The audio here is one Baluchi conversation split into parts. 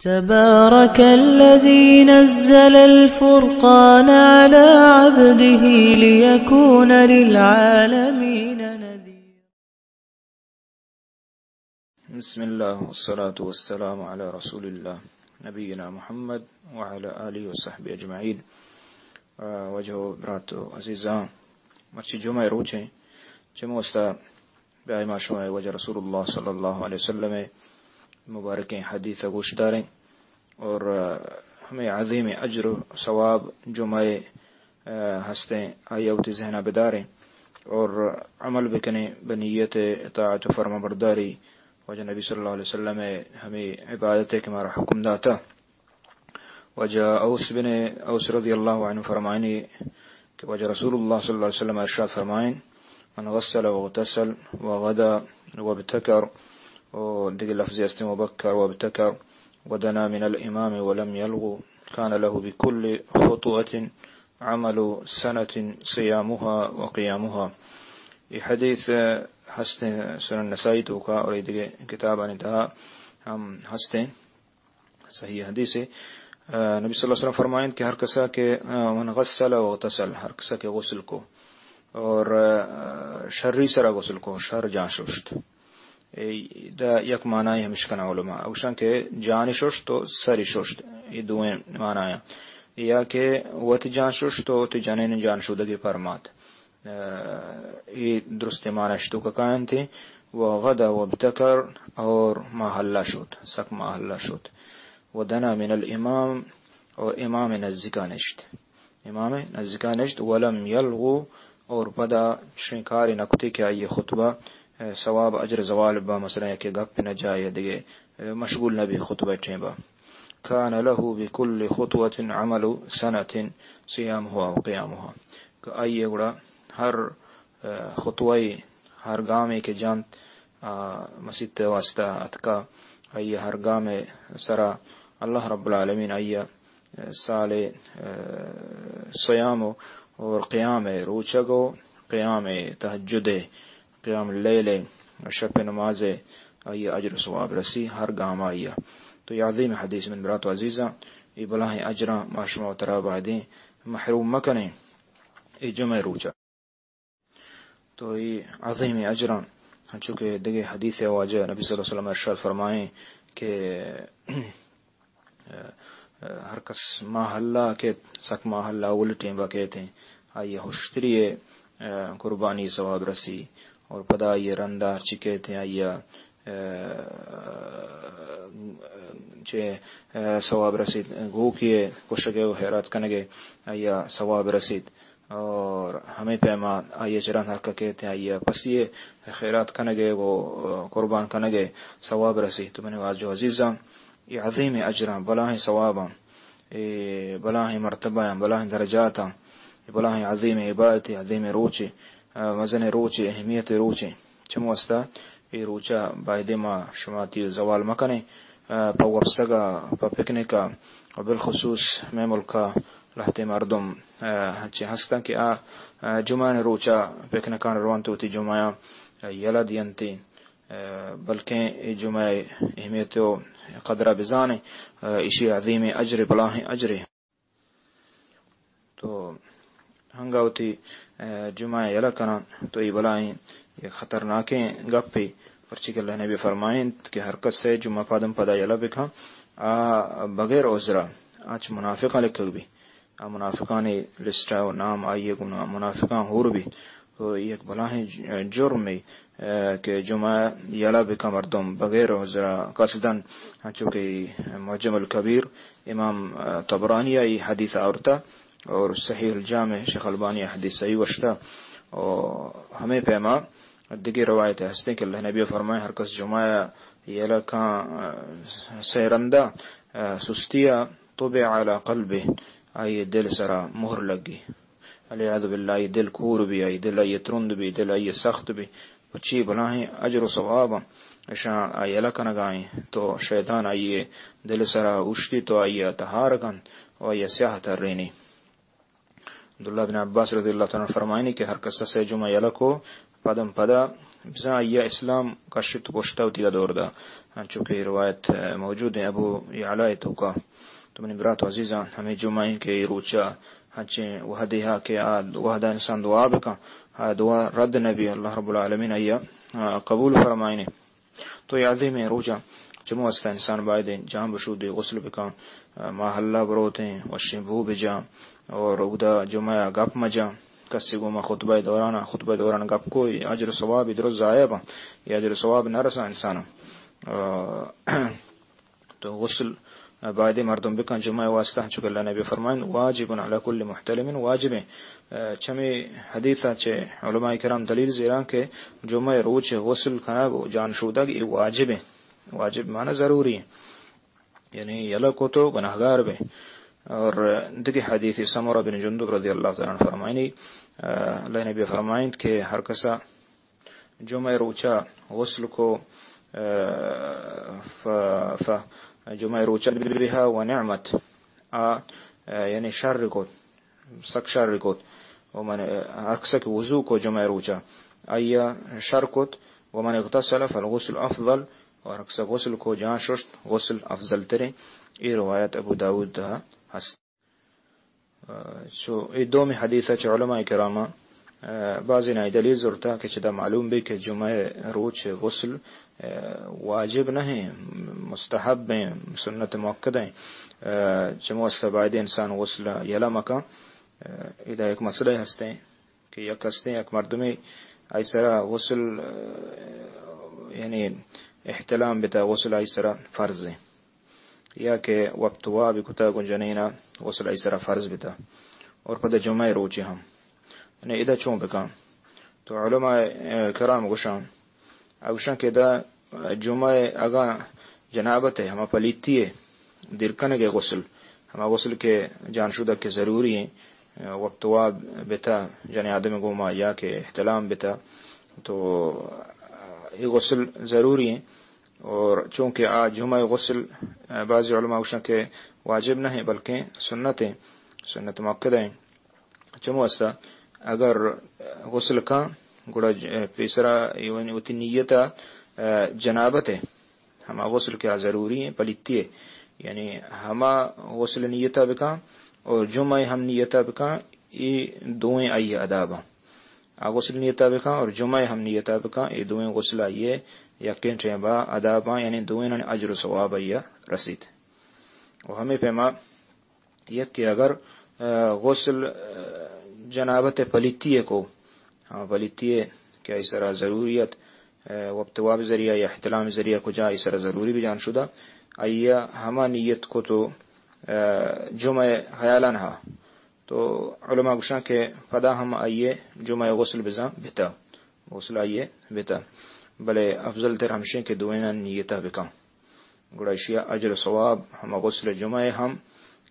تبارك الذي نزل الفرقان على عبده ليكون للعالمين نذيرا. بسم الله والصلاة والسلام على رسول الله نبينا محمد وعلى آله وصحبه أجمعين. آ، واجہ و برات و عزیزاں، مرچی جمعہ روچیں، چموستا بیائے ما شما واجہ رسول اللہ صلی اللہ علیہ وسلم مبارکیں حدیث گوش داریں اور، آ، ہمیں عظیم اجر و ثواب جمعہ، آ، ہستیں، آئی وتی ذہنا بداریں اور عمل بکنیں، بنیت اطاعت و فرما برداری واجہ نبی صلی اللہ علیہ وسلم ہمیں عبادت کہ مارا حکم داتا۔ واجہ اوس بن اوس رضی اللہ عنہ فرمائنی کہ واجہ رسول اللہ صلی اللہ علیہ وسلم ارشاد فرمائن: من غسل واغتسل وغدا وابتكر، و دیگه لفظی استیں، وبكر وابتكر ودنا من الإمام ولم يلغ، كان له بكل خطوة عمل سنة صيامها وقيامها. یہ حدیث ہستیں سنن نسائی توکا اور یہ دیگه کتابانی تہا ہم ہستیں۔ صحیح حدیث ہے۔ آ، نبی صلی اللہ علیہ وسلم فرمائیں کہ ہر کسا کہ، آ، من غسل و اغتسل، ہر کسا کہ غسل کو اور، آ، شری سرا غسل کو، شر جان ششت۔ اے دا یک معنی ہمش کنا علماء۔ اوشان کہ جان ششت و سری ششت، یہ دوئیں معنی ہیں۔ یا کہ وت جان ششت و وت جنین جان شدگی پرمات۔ آ، اے درست معنی اشتو ککاینتی، و غدا و ابتکر، اور ماہلا شد، سک ماہلا شد، و دنا من الامام، اور امام نزدیکا نشت، امام نزدیکا نشت، ولم یلغو، اور پدا چشیں کاری نکتی کہ آئی خطبہ، آ، ثواب اجر زوال با، مثلا یکی گپ نہ جائے دیگه، آ، مشغول نبی خطبہ ٹیم با۔ کان له بکل خطوة عمل سنة صيامها وقيامها، کہ آئی گڑا ہر، آ، خطوہ، ہر گامے کہ جانت، آ، مسیت واسطہ اتکا، آئی ہر گامے سرا اللہ رب العالمین آئی، آ، سال، آ، صیام و، اور قیام روچگ و قیام تہجد، قیام لیل، شپ نماز، آئی اجر و ثواب رسی ہر گام آئی۔ تو یہ عظیم حدیث من برات و عزیزاں، یہ بلاہیں اجراں ما شما و ترا بایدیں محروم مکنیں۔ یہ جمعہ روچا تو یہ عظیم اجراں، ہنچو کہ دگہ حدیث واجہ نبی صلی اللہ علیہ وسلم ارشاد فرمائیں کہ ہر کس ماہ اللہ کیت، سک ماہ اللہ اول ٹیم با کیت ہیں، آئی ہشتری، آ، قربانی ثواب رسی، اور پدا آئی رندا ہرچی کیت ہیں، آئی، آ، چے، آ، ثواب رسیت، گوکی کشگے و خیرات کنگے، آئی ثواب رسیت۔ اور ہمیں پیما آئی چران ہر کیت ہیں، آئی پسی خیرات کنگے و قربان کنگے ثواب رسی۔ تو منی واجہ عزیزاں، یہ عظیم اجراں، بلاہیں ثواباں، یہ بلاہیں مرتبہ ہیں، بلاہیں درجاتاں، یہ بلاہیں عظیم عبادت، عظیم روچے، آ، مزن روچے، اہمیت روچے۔ چم واسطہ یہ روچا بایدے ما شما تی زوال مکنیں، آ، پہ وپسگا، پہ پکنکا، و بالخصوص مئے ملکا لہتے مردم، آ، ہنچیں ہستاں کہ آ، آ، جمعہ روچا پکنکان روانت وتی جمعہ یلہ دینتی۔ آ، بلکیں اے جمعہ اہمیت و قدرہ بزانیں، آ، ایشی عظیم اجر، بلاہیں اجرے۔ تو ہنگا وتی، آ، جمعہ یلہ کناں تو اے بلاہیں یک خطرناکیں گپے، پرچی کہ اللہ نبی فرمائیں کہ ہر کس سے جمعہ پادم پدا یلہ بکن، آ، بغیر عذرا، آ چہ منافقاں لکھگ بی۔ آ منافقانی لسٹ ء نام آئی ء گوں منافقاں ہور بیت۔ تو یک بلاہیں ج-، جرمے، آ، کہ جمعہ یلہ بکن مردم بغیر عذر ء قصداً، انچو کہ معجم الکبیر امام، آ، طبرانی ء ای حدیث آورتا اور صحیح الجامع شیخ البانی ء حدیث صحیح گوشتا۔ اور ہمیں پیما دگہ روایت ہستیں کہ اللہ نبی فرمائے، ہر کس جمعہ یلہ کن، آ، سہ رندا، آ، سستی ء، طبع علی قلبہ، آئی دل سرا مہر لگی۔ والعیاذ باللہ، آئی دل کور بی، آئی دل آئی ترند بی، دل آئی سخت بی۔ پچی بلاہیں اجر و ثواب اشاں آئی یلہ کنگائیں، تو شیطان آئی دل سرا اوشتی تو آئی تہار کن و آئی سیاہ ترینی۔ عبداللہ بن عباس رضی اللہ تعالی عنہ فرمائنی کہ ہر کس سے جمعہ یلہ کو، پدم پدا بزاں آئی ءَ اسلام کشت و پشتا وتیگا دور دا۔ انچو کہ روایت، اه، موجود ہیں ابو یعلا ءِ توکا۔ تو منی برات و عزیزاں، ہمیں جمعہ ہیں کہ اے روچا ہنچیں وہدے ہا کہ آ وہدا انسان دعا بکن، آ دعا رد نبی، اللہ رب العالمین آئی ءَ، اه، قبول فرمائنے۔ تو اے عظیمیں روچا چمو ہستا انسان باید جان بشودے، غسل بکن، اه، محلہ بروتیں، وشیں بو بجان اور اودا جمعہ گپ مجان۔ کسی گوما خطبہ دوران، خطبہ دوران گپ کو، اے اجر و ثواب درست ضائع بان، اے اجر و ثواب نہ رسا انسان۔ اه، تو غسل باید مردم بکن جمعہ واسطہ، چونکہ اللہ نبی فرمائن، واجب علی کل محتلم، واجب ہیں۔ اه، چمی حدیث چہ علماء کرام دلیل زیران کہ جمعہ روچ غسل کنگ و جان شودگ اے واجب ہیں۔ واجب معنی ضروری ہیں، یعنی یلہ کو تو گناہگار بے۔ اور دگہ حدیث سمرہ بن جندب رضی اللہ تعالی عنہ فرمائنی، اه، اللہ نبی فرمائنت کہ ہر کسا جمعہ روچا غسل کو، اه، ف، ف، جمعہ روچا بها و نعمت، آ، اه، یعنی شر کو، سک شر کو، و من، اه، اکسک وضو کو جمعہ روچا، آیا شر کو، و من اغتسل فالغسل افضل، اور اکسک غسل کو جان ششت غسل افضل تریں۔ اے روایت ابو داود تہا ہست۔ چو اے دومی حدیث چہ علماء کرام، اه، بعضی نائی دلیل زرتا کہ چدا معلوم بی کہ جمعہ روچ غسل، اه، واجب نہیں، مستحب ہیں، سنت مؤکد ہیں۔ اه، چمو است باید انسان غسل یلہ مکن۔ اه، ادا ایک مسئلہ ہستیں کہ یک ہستیں، یک مردمی آئی سرا غسل، اه، یعنی احتلام بتا، غسل آئی سرا فرض ہیں۔ یا کہ وقت واب کتا گوں جنینا غسل آئی سرا فرض بتا اور پدا جمعہ روچے ہم۔ یعنی ادا چون بکن؟ تو علماء، اه، کرام گوشان، گوشان کہ ادا جمعہ اگاں جنابت ہے، ہما پلیتی ہے، دیر کنگ ہے غسل، ہما غسل کہ جان شودہ کہ ضروری ہیں، اه، وقت واب بتا جنی آدم گوما یا کہ احتلام بتا، تو اے غسل ضروری ہیں۔ اور چونکہ آ جمعہ غسل، اه، بعضی علماء گوشن کہ واجب نہیں بلکہ سنت ہیں، سنت مؤکدہ ہیں۔ چمو استا اگر غسل کن گڑا ج-، پیسرا یعنی وتی نیت، اه، جنابت ہے، ہما غسل کہ آ ضروری ہیں، پلیتی ہے، یعنی ہما غسل نیتا بکن اور جمعہ ہم نیتا بکن، اے دوئیں آئی ادا باں۔ آ غسل نیتا بکن اور جمعہ ہم نیتا بکن، اے دوئیں غسل آئیے یکیں ٹیما ادا باں، یعنی دوئینانی اجر و ثواب آئیا رسیت۔ و ہمے پیما یک کہ اگر، اه، غسل، اه، جنابت پلیتی کو، ہاں، پلیتی کہ آئی سرا ضروریت، اه، وقت واب ذریعہ یا احتلام ذریعہ کجا آئی سرا ضروری بجان شدہ، آئیا ہما نیت کو تو، اه، جمعہ خیالان ہا۔ تو علماء گوشاں کہ پدا ہم آئیے جمعہ غسل بزاں بتا، غسل آئیے بتا، بلے افضل تر ہمشیں کہ دوئیناں نیتا بکاں۔ گڑا اشیا اجر و ثواب ہم غسل جمعہ ہم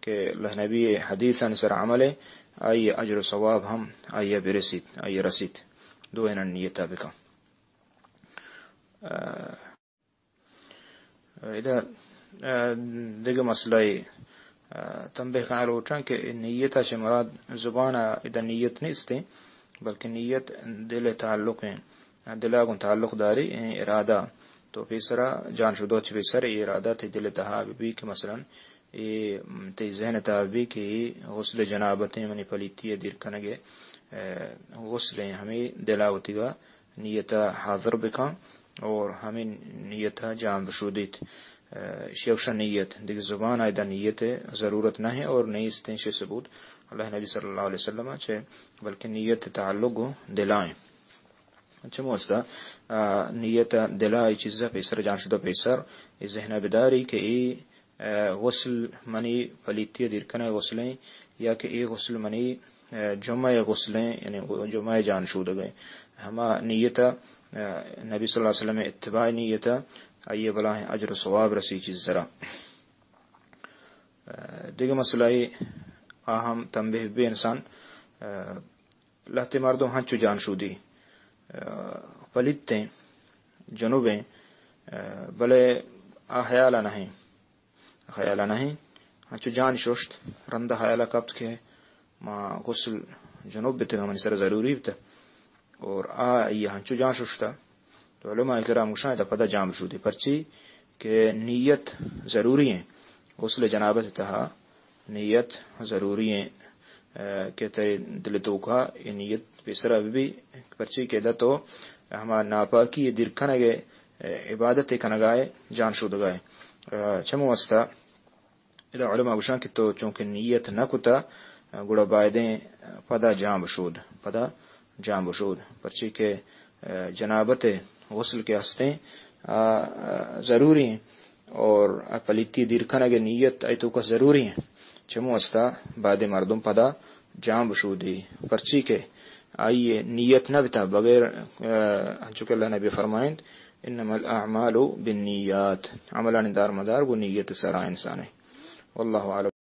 کہ اللہ نبی حدیثاں سر عمل، آئیے اجر و ثواب ہم آئیے برسیت، آئیے رسیت، دوئیناں نیتا بکاں۔ ادا، اه، دگہ مسئلہ، اه، تنبیہ کنگ لوٹاں کہ نیت چہ مراد زبان ادا نیت نیستیں، بلکہ نیت دل تعلق ہیں، دلا گوں تعلق داری، ایں ارادہ۔ تو پیسرا جان شدو چہ پیسر اے ارادہ تئی دل تہا بی کہ مثلاً اے تئی ذہن تہا بی کہ اے غسل جنابتیں، منی پلیتی دیر کنگے، اه، غسلیں، ہمیں دلا وتیگا نیت حاضر بکن اور ہمیں نیت جان بشودیت۔ اه، شیوشا نیت، دیگہ زبان آئیدا نیت ضرورت نہیں اور نیستیں شی ثبوت۔ اللہ نبی صلی اللہ علیہ وسلم چہ بلکہ نیت تعلق گوں دلائیں۔ چمو استا، اه، نیت دلا ای چیزا پیسر جان شدہ پیسر، ای ذہن بداری کہ ای اه، غسل منی پلیتی دیر کنگ غسلیں یا کہ اے غسل منی، اه، جمعہ غسلیں، یعنی جمعہ جان شودگیں۔ ہما نیت، اه، نبی صلی اللہ علیہ وسلم اتباع نیت، آئیے بلاہیں اجر و ثواب رسی چیز سرا۔ اه، دیگہ مسئلہ ای آ ہم تنبیہ بی انسان، اه، لہتے مردم ہنچو جان شودی، اه، پلیتیں، جنوبیں، اه، بلے آ خیال نہیں، خیال نہیں، ہنچو جان ششت، رندہ خیال کپت کہ ما غسل جنوب بتگا منی سر ضروری بتا۔ اور آ آئی ہنچو جان ششتا، تو علماء کرام گوشاں ادا پدا جان بشودی، پرچی کہ نیت ضروری ہیں، غسل جنابت تہا نیت ضروری ہیں، آ، کہ تئی دل توکا یہ نیت پیسرا بی، پرچی کہ ادا تو ہما ناپاکی دیر کنگے، آ، عبادت کنگائے، جان شودگائے۔ آ، چمو واسطہ ادا علماء گوشاں کہ تو چونکہ نیت نہ کتا، گڑا بایدیں پدا جان بشود، پدا جان بشود، پرچی کہ، آ، جنابت غسل کے ہستیں، آ، آ، ضروری ہیں، اور آ پلیتی دیر کنگ نیت آئی توکا ضروری ہیں۔ چمو واسطہ بایدیں مردم پدا جان بشودی، پرچی کہ آئی نیت نہ بتا بغیر، آ، انچو کہ اللہ نبی فرمائند، انما الاعمال بالنیات، عملانی دار مدار گو نیت سرا انسانے۔ واللہ اعلم۔